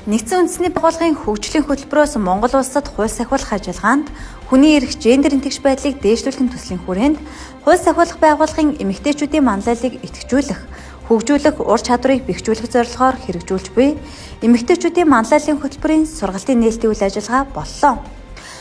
Нэгдсэн үндэсний байгууллагын хөгжлийн хөтөлбөрөөс Монгол улсад хууль сахиулах ажиллагаанд хүний эрх, гендерийн тэгш байдлыг дээшлүүлэх төслийн хүрээнд хууль сахиулах байгууллагын эмэгтэйчүүдийн манлайллыг идэвхжүүлэх, хөгжүүлэх, ур чадварыг бэхжүүлэх зорилгоор хэрэгжүүлж буй эмэгтэйчүүдийн манлайллын хөтөлбөрийн сургалтын нээлтийн үйл ажиллагаа боллоо.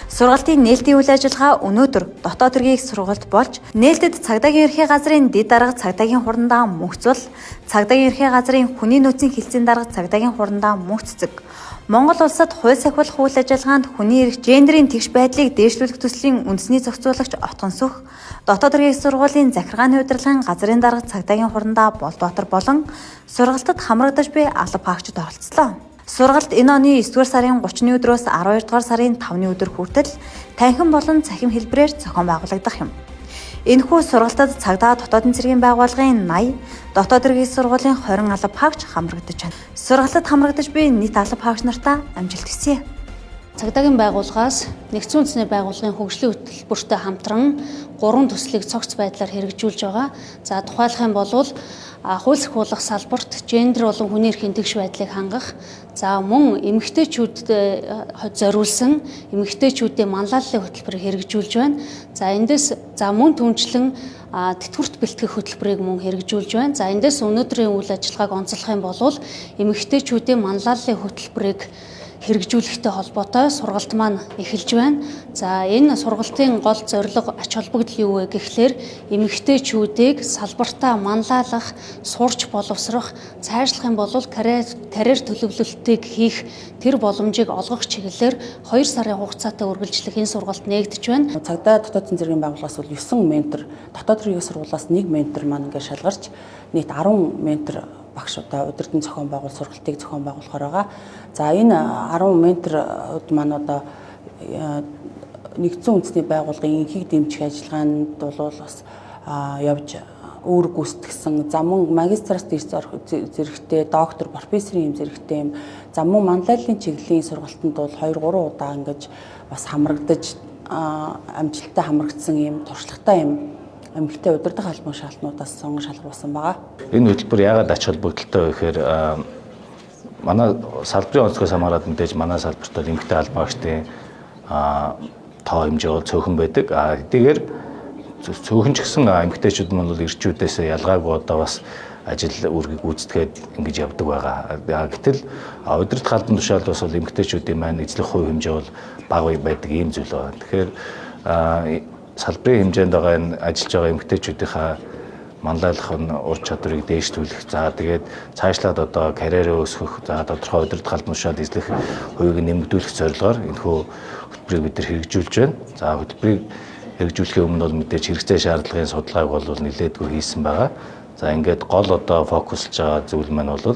Сургалтын нээлтийн үйл ажиллагаа өнөөдөр дотоод хэргийн сургалт болж нээлтэд цагдаагийн ерхий газрын дэд дарга цагдаагийн хурандаа Мөнхцул, цагдаагийн ерхий газрын хүний нөөцийн хэлтсийн дарга цагдаагийн хурандаа Мөнх Цэцэг, Монгол улсад хууль сахиулах үйл ажиллагаанд хүний эрх, гендерийн тэгш байдлыг дээшлүүлэх төслийн үндэсний зохицуулагч Отгон Сүх, дотоод хэргийн сургуулийн захиргааны удирдлагын газрын дарга цагдаагийн хурандаа Болбаатар болон сургалтад хамрагдаж буй алба хаагчид оролцлоо. Сургалт энэ оны 9-р сарын 30-ны өдрөөс 12-р сарын 5-ны өдөр хүртэл танхим болон цахим хэлбэрээр зохион байгуулагдах юм. Энэхүү сургалтад цагдаа дотоодын цэргийн байгууллагын 80, дотоод хэргийн сургуулийн 20 алба хаагч хамрагдаж байна. Сургалтад хамрагдаж буй нийт алба хаагч нартаа амжилт хүсье. Цагдаагийн байгууллагаас нэгдсэн үндэсний байгууллагын хөгжлийн хөтөлбөртэй хамтран 3 төслийг цогц байдлаар хэрэгжүүлж байгаа. За, тухайлах юм бол хууль сахиулах салбарт гендер болон хүний эрхийн тэгш байдлыг хангах, за мөн эмэгтэйчүүдэд зориулсан эмэгтэйчүүдийн манлайллын хөтөлбөрийг хэрэгжүүлж байна. За, эндээс за мөн түнчлэн тэтгэврт бэлтгэх хөтөлбөрийг мөн хэрэгжүүлж байна. За, эндээс өнөөдрийн үйл ажиллагааг онцлох юм бол эмэгтэйчүүдийн манлайллын хөтөлбөрийг хэрэгжүүлэхтэй холбоотой сургалт маань эхэлж байна. За, энэ сургалтын гол зорилго, ач холбогдол юу вэ гэхлээр эмэгтэйчүүдийг салбартаа манлайлах, сурч боловсрох, цаашлах юм бол карьер төлөвлөлтийг хийх тэр боломжийг олгох чиглэлээр 2 сарын хугацаатай үргэлжлэх энэ сургалт нээгдэж байна. Цагдаа дотоодын цэргийн байгууллагаас бол 9 ментор, дотоод хэргийн сургуулиас 1 ментор маань ингээд шалгарч нийт 10 ментор багш одоо удирдан зохион байгуул сургалтыг зохион байгуулахаар байгаа. За, энэ 10 менторууд маань одоо нэгдсэн үндэсний байгууллагын инхийг дэмжих ажиллагаанд бол бас явж үүрэг гүйцэтгсэн. За, мөн магистраас дэрс зэрэгтэй, доктор, профессорын юм зэрэгтэй юм. За, мөн манлайллын чиглэлийн сургалтанд бол 2 3 удаа ингэж бас хамрагдаж, амжилттай хамрагдсан юм туршлагатай юм эмэгтэй удирдах албан шаалтнуудаас сонгон шалгаруулсан байгаа. Энэ хөтөлбөр яагаад ач холбогдолтой вэ гэхээр манай салбарын онцгой хамаарат мэдээж манай салбарт бол эмэгтэй албаагчдын тоо хэмжээ бол цөөхөн байдаг. А хэдийгээр цөөхөн ч гэсэн эмэгтэйчүүд нь бол эрчүүдээс ялгаагүй одоо бас ажил үүргийг гүйцэтгээд ингэж явдаг байгаа. Гэтэл удирдах албан тушаалд бас бол эмэгтэйчүүдийн маань эзлэх хувь хэмжээ бол бага байдаг ийм зүйл байна. Тэгэхээр салбарын хэмжээнд байгаа энэ ажиллаж байгаа эмэгтэйчүүдийнхаа манлайлах нь ур чадварыг дээшлүүлэх, за тэгээд цаашлаад одоо карьерээ өсгөх, за тодорхой удирдах албан тушаал эзлэх хувийг нэмэгдүүлэх зорилгоор энэхүү хөтөлбөрийг бид нар хэрэгжүүлж байна. За, хөтөлбөрийг хэрэгжүүлэхийн өмнө бол мэдээж хэрэгцээ шаардлагын судалгааг бол нэлээдгүй хийсэн байгаа. За, ингээд гол одоо фокуслж байгаа зүйл маань бол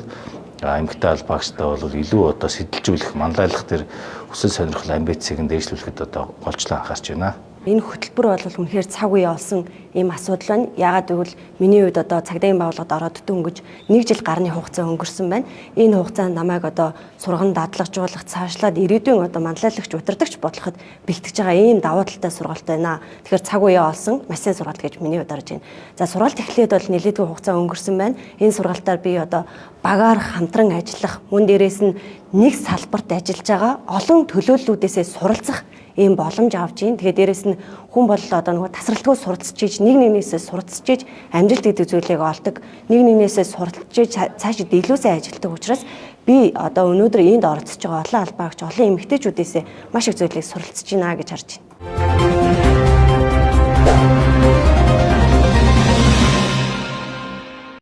эмэгтэй албаагчтай бол илүү одоо сэтэлжүүлэх, манлайлах тэр хүсэл сонирхол, амбицийг нь дээшлүүлэхэд одоо голчлон анхаарч байна. Энэ хөтөлбөр бол үнэхээр цаг үе олсон ийм асуудал байна. Яагаад гэвэл миний хувьд одоо цагдаагийн байгууллагад ороод дөнгөж 1 жил гарны хугацаа өнгөрсөн байна. Энэ хугацаанд намайг одоо сурган дадлагжуулах, цаашлаад ирээдүйн одоо манлайлагч, удирдагч болоход бэлтгэж байгаа ийм давуу талтай сургалт байна. Тэгэхээр цаг үе олсон маш сайн сургалт гэж миний хувьд харж байна. За, сургалт эхлээд бол нэлээдгүй хугацаа өнгөрсөн байна. Энэ сургалтаар би одоо багаар хамтран ажиллах, мөн дээрээс нь нэг салбарт ажиллаж байгаа олон төлөөллүүдээсээ суралцах ийм боломж авч ийн. Тэгээ дээрэс нь хүн бол одоо нөгөө тасралтгүй суралцж иж, нэг нэгнээсээ суралцж иж амжилт гэдэг зүйлийг олдог. Нэг нэгнээсээ суралцж иж цааш дийлүүсээ ажилтдаг учраас би одоо өнөөдөр энд оролцож байгаа олон албаагч, олон эмэгтэйчүүдээсээ маш их зүйлийг суралцж байна гэж харж байна.